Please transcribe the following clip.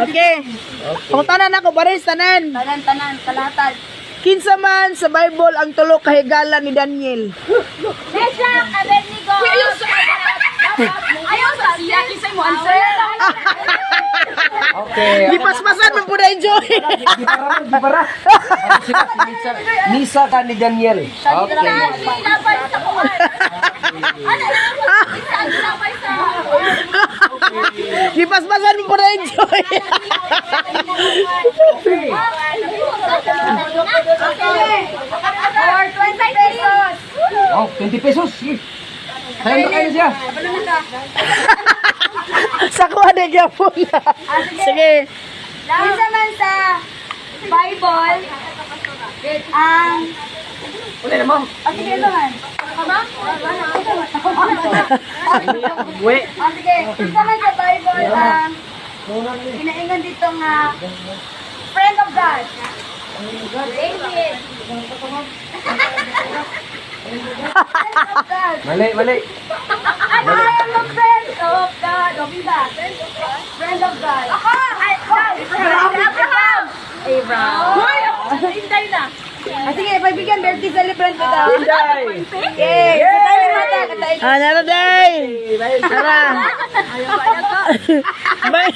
Okay. Pangutana na ko, pares tanan. Tanan, tanan, kalatan. Kinsa man sa Bible ang tulo ka higala ni Daniel? Meshach, Abednego. Ayaw sa Ayaw sa siya, kisay mo answer. Okay. Gipaspasan man po na enjoy. Gipara, gipara. Ano sila, si Misa, Misa ka ni Daniel. Okay. Ginapay sa kuwan. Ano? Isa ang ginapay sa Gipaspasan man po na enjoy. Or 20 pesos. Oh, 20 pesos. Sige. Sayang na kayo siya. Sa kuha na gyapon. Sige. Kinsa man sa Bible ang Wala na, ma'am. Ah, sige, ito man. We. Ah, sige. Kinsa man sa Bible ang ginaingon dito nga friend of God? David. Friend of God. Mali, mali. I am a friend of God. O, biba. Friend of God. Ako! Abraham! Abraham. Hoy! Ako, Inday na. Ah, sige, pagbigyan, birthday celebrant ko daw. Inday! Yay! Katay na mata, katay. Ah, nara day. Tara. Bye.